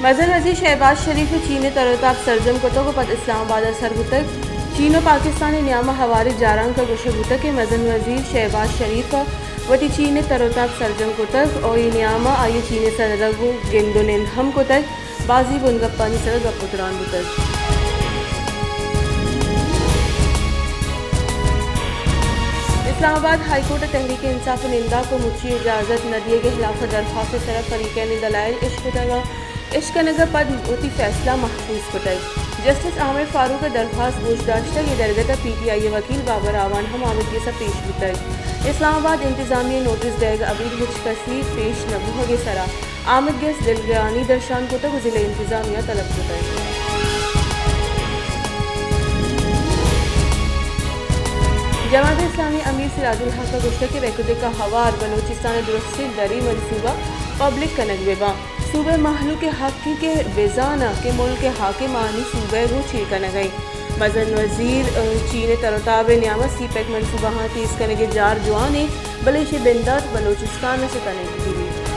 مزن وزیر شہباز شریف ء چین ء تر ء تاب سرجم کتگ ء پد اسلام آباد ء سر بوتگ۔ چین ء پاکستان ء نیام ء ہواریں جارانک ء گوشگ بوتگ کہ مزن وزیر شہباز شریف ء وتی چین ء تر ء تاب سرجم کتگ ء اے نیام ء آئی ء چین ء صدر ء گوں گند ء نند ہم کتگ۔ بازیں بنگپانی سر ء گپ ء تران بوتگ۔ اسلام آباد ہائی کورٹ ء تحریک انصاف ء ننداک ء مچی اجازت نہ دیگ ء ہلاف ء درخواست ء سر ء فریقین ء دلائل اش کتگ ء اش کنگ ء پد وتی فیصلہ محفوظ کتگ۔ جسٹس عامر فاروق ء درخواست گوش داشتگ، اے درگت ء پی ٹی آئی ء وکیل بابر اعوان ہم آمدگس ء پیش بوتگ۔ اسلام آباد انتظامیہ ء نوٹس دئیگ ء ابید ہچ کسی پیش نہ بوہگ ء سرا آمدگس دلگرانی درشان کتگ ء ضلع انتظامیہ ء طلب کتگ۔ جماعت اسلامی امیر سراج الحق ء گوشتگ کہ ریکودک ء ہوار بلوچستان ء درستیں دری منصوبہ پبلک کنگ بہ باں۔ صوبہ مہلوک ء حق انت کہ بزاناں کہ ملک ء حاکمانی صوبہ ء گوں چے کنگ ء انت۔ مزن وزیر ء چین ء تر ء تاب ء نیام ء سی پیک منصوبہاں تیز کنگ ء جار جوان انت، بلے ایشی ء بندات بلوچستان ء چہ کنگ بہ بیت۔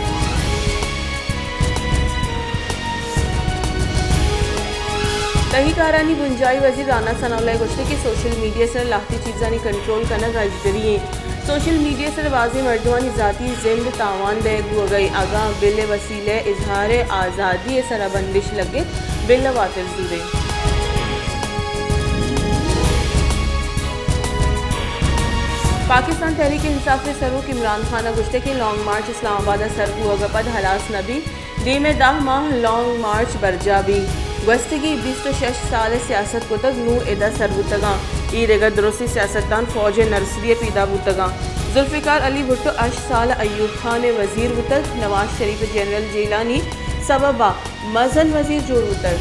تہی کارانی بنجاہی وزیر رانا ثناء اللہ ء گوشتگ کہ سوشل میڈیا ء سر لہتے چیزانی کنٹرول کنگ اژدری انت۔ سوشل میڈیا ء سر بازیں مردمانی ذاتی زند ء تاوان دئیگ بوہگ ء انت۔ اگاں بل ء وسیلہ ء اظہار ء آزادی ء سرا بندش لگیت، بل ء واتر زوریں۔ پاکستان تحریک انصاف ء سروک عمران خان ء گوشتگ کہ لانگ مارچ اسلام آباد ء سر بوہگ ء پد ہلاس نہ بیت۔ دیم ء دہ ماہ لانگ مارچ برجاہ بیت۔ گوستگی بیست ء شش سال ء سیاست کتگ، نوں ادا سر بوتگاں۔ اے دگہ درستیں سیاستدان فوج ء نرسری ء پیدا بوتگاں۔ ذوالفقار علی بھٹو ہشت سال ء ایوب خان ء وزیر بوتگ۔ نواز شریف ء جنرل جیلانی سبب ء مزن وزیر جوڑ بوتگ۔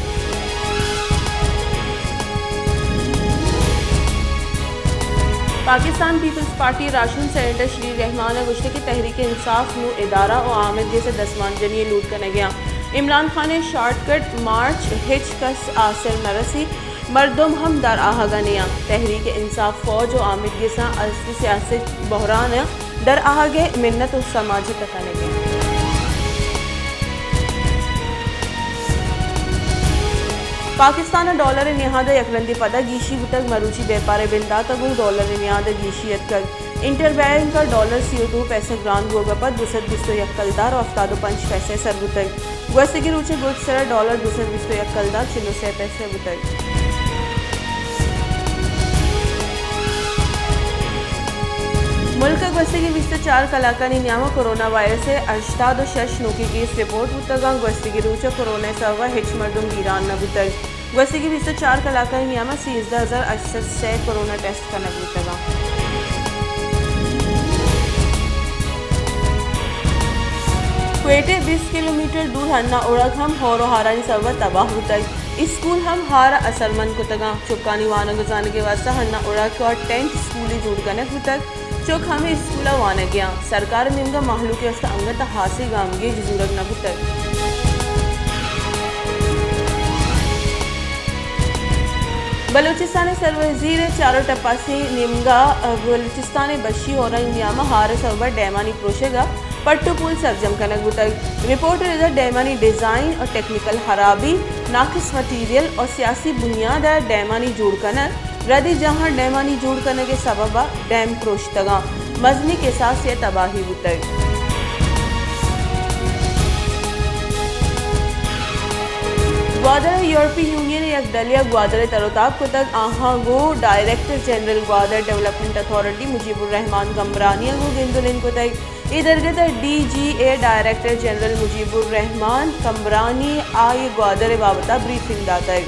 پاکستان پیپلز پارٹی ء راہشون سینیٹر شبیر رحمان ء گوشتگ کہ تحریک انصاف نوں ادارہ ء آمدگس ء دسمانجنی ء لوٹ کنگ ء انت۔ عمران خان ء شارٹ کٹ مارچ ء ہچ کس آسر نہ رسیت، مردم ہم در آہگ ء نیاں۔ تحریک انصاف فوج ء آمدگساں ازتی سیاسی بحران ء در آہگ ء منت ء سماجت کنگ ء انت۔ پاکستان ء ڈالر ء نہاد ء یک رندے پدا گیشی بوتگ، مروچی بیپار ء بندات ء گوں ڈالر ء نہاد ء گیشی اتکگ۔ انٹر بینک ء ڈالر سی ء دو پیسہ گران بوگ ء پد دو سد بیست ء یک کلدار ء ہفتاد ء پنچ پیسہ ء سر بوتگ۔ گوستگیں روچ ء گد سر ء ڈالر دو سد بیست ء یک کلدار چل ء سئے پیسہ بوتگ۔ ملک ء گوستگیں بیست ء چار کلاکانی نیام ء کرونا وائرس ء ہشتاد ء شش نوکیں کیس رپورٹ بوتگ انت۔ گوستگیں روچ ء کرونا ء سبب ء ہچ مردم بیران نہ بوتگ۔ گوستگیں بیست ء چار کلاکانی نیام ء سیزدہ ہزار ہشت سد سئے کرونا ٹیسٹ کنگ بوتگ انت۔ کوئٹہ ء بیست کلومیٹر دور ہنا اڑگ ہم ہور ء ہارانی سبب ء تباہ بوتگ۔ اسکول ہم ہار ء اثرمند کتگ انت۔ چکانی وانگ ء زانگ ء واستہ ہنا اڑگ ء ٹینٹ اسکولے جوڑ کنگ بوتگ۔ چک ہمے اسکول ء وانگ ء انت۔ سرکار ء نیمگ ء مہلوک ء واستہ انگت ء ہاسیں گامگیج زورگ نہ بوتگ۔ بلوچستان ء سروزیر ء چار ء ٹپاسیں نیمگ ء بلوچستان ء بشی ہورانی نیام ء ہار ء سبب ء ڈیمانی پروشگ ء پٹ ء پول سرجم کنگ بوتگ۔ رپورٹ ء ردا ڈیمانی ڈیزائن ء ٹیکنیکل ہرابی، ناقص مٹیریل ء سیاسی بنیاد ء ڈیمانی جوڑ کنگ ردی جاہاں ڈیمانی جوڑ کنگ ء سبب ء ڈیم پروشتگاں، مزنیں کساسے ء تباہی بوتگ۔ گوادر ء یورپی یونین ء یک ڈلے ء گوادر ء تر ء تاب کتگ، آہاں گوں director general Gwadar development authority Mujib ur Rahman Kambrani ء گوں گند ء نند کتگ۔ اے درگت ء D G A director general Mujib ur Rahman Kambrani آئی ء گوادر ء بابت ء بریفنگ داتگ۔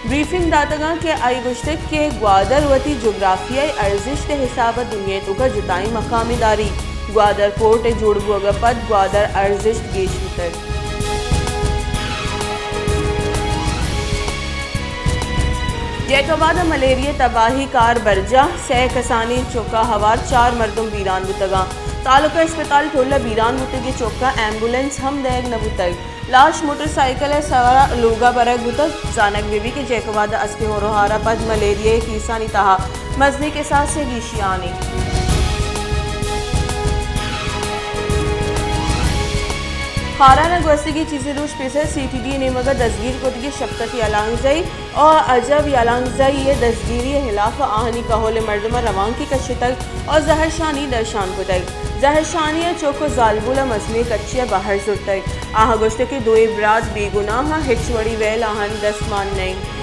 بریفنگ داتگاں کہ آئی گوشتگ کہ گوادر وتی جغرافیائی ارزشت ء حساب ء دنیا ء توکا جتائیں مقامے داری۔ گوادر پورٹ ء جوڑ بوگ ء پد گوادر ارزشت گیش بوتگ۔ جیکب آباد ء ملیریا تباہی کار برجاہ، سئے کسانیں چکا ہوار چار مردم بیران بوتگاں۔ تعلقہ اسپتال ٹھل ء بیران بوتگیں چکا ایمبولینس ہم دئیگ نہ بوتگ۔ لاش موٹر سائیکل ء سوار ء لوگ ء برگ بوتگ۔ زانگ بہ بیت کہ جیکب آباد ء اسپیں ہور ء ہار ء پد ملیریا ء کیسانی تہا مزنیں کساسے گیشی آنی۔ خاران ءَ گوستگیں چیزے روچ پیسر سی ٹی ڈی ءِ نیمگ ءَ دزگیر کتگیں شپتک یلانگزئی ءُ عجب یلانگزئی ءِ دزگیری ءِ ہلاف ءَ آہانی کہول ءِ مردماں روانکے کشتگ ءُ زہرشانی درشان کتگ۔ زہرشانی ءَ چک ءُ زالبول ءَ مزنیں کچے ءَ بہر زرتگ۔ آہاں گوشتگ کہ دوئیں برات بے گناہ ءَ، ہچ وڑیں ویل آہانی دست مان نہ انت۔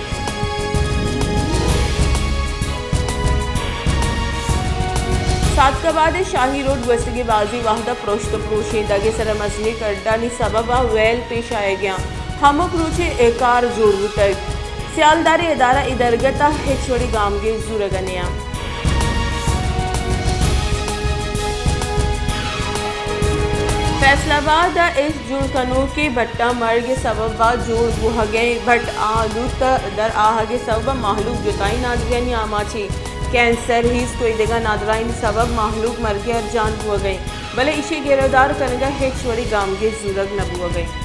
سعدک آباد ءِ شاہی روڈ گوستگیں بازیں وہد ءَ پرشت ءُ پروشیں دگ ءِ سرا مزنیں کڈانی سبب ءَ ویل پیش آیگ ءَ انت۔ ہمک روچ ءَ اے کار جوڑ بوتگ۔ سیالداریں ادارہ اے درگت ءَ ہچ وڑیں گامگیج زورگ ءَ نیاں۔ فیصل آباد ءَ اچ جوڑ کنوکیں بھٹاں مرگ ءِ سبب ءَ جوڑ بوہگیں بھٹ آلوت در آہگ ءِ سبب ءَ مہلوک جتائیں نادراہیانی آماچ انت۔ کینسر، ہیسٹ ءُ دگہ نادراہیانی سبب مہلوک مرگ ءِ ارجان بوہگ ءَ انت، بلے ایشی ءِ گرودار کنگ ءَ ہچ وڑیں گامگیج زورگ نہ بوہگ ءَ انت۔